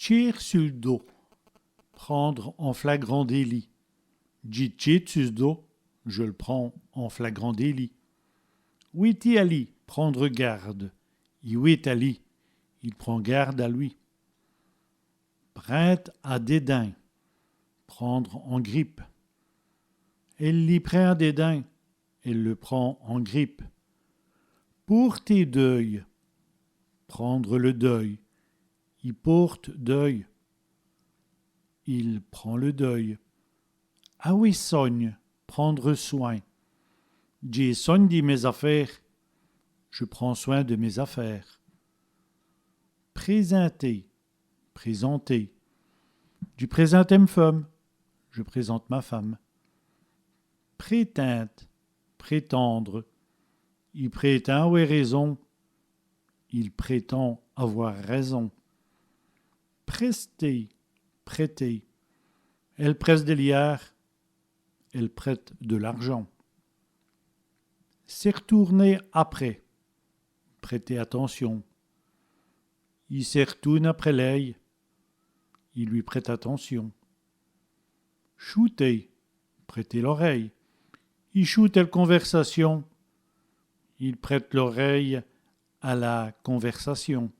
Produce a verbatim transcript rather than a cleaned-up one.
Tchér su l' dos. Prendre en flagrant délit. Dji tchér su s' dos, je le prends en flagrant délit. Wéter ali, prendre garde. I wéte ali, il prend garde à lui. Prinde à dédain, prendre en grippe. Èle li prind à dédain, elle le prend en grippe. Pôrter deûl, prendre le deuil. I pôrte deûl, il prend le deuil. Awè sogne, prendre soin. Dj'é sogne di mès-afêres, je prends soin de mes affaires. Présinter, présenter. Dji présinte èm feume, je présente ma femme. Prétinde, prétendre. I prétind awè réson, il prétend avoir raison. Prèster, prêter. Èle prèsse dè liârd, elle prête de l'argent. S'èrtoûrner après, prêter attention. I s'èrtoûne après lèye, il lui prête attention. Choûter, prêter l'oreille. I choûte èl convèrsâcion, il prête l'oreille à la conversation.